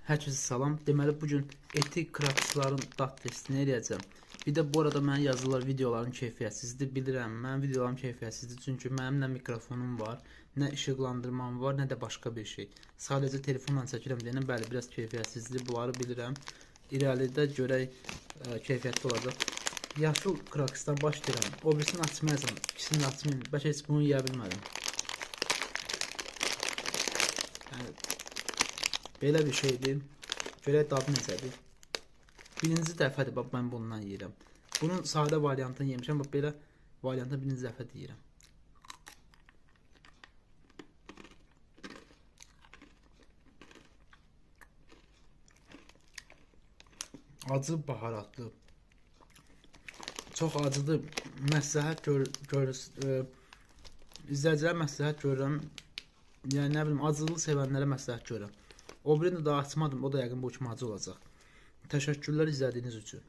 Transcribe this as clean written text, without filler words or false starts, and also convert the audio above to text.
Hər kəsə salam. Deməli bu gün eti kraksların dad testini eləyəcəm. Bir də bu arada mənə yazırlar videoların keyfiyyətsizdir. Bilirəm, mənim videolarım keyfiyyətsizdir. Çünki mənim nə mikrofonum var, nə işıqlandırmam var, nə də başqa bir şey. Sadəcə telefonla çəkirəm deyənə bəli, biraz keyfiyyətsizdir. Bunları bilirəm. İrəlidə görək keyfiyyətli olacaq. Yaşıl kraksdan başlayıram. O birisini açmayacağam. İkisini də açmayayım. Bəlkə heç bunu yeyə bilmədim. Yəni, belə bir şeydir. Görək dadı necədir. Birinci dəfədir bax mən bundan yeyirəm. Bunun sadə variantını yemişəm, bax belə variantını birinci dəfədir yeyirəm. Acı baharatlı. Çox acıdır. Məsləhət gör, izləyicilərə məsləhət görürəm. Yəni nə bilim, acılı sevənlərə məsləhət görürəm. O birini də daha açmadım, o da yəqin bu kimi acı olacaq. Təşəkkürlər izlədiyiniz üçün.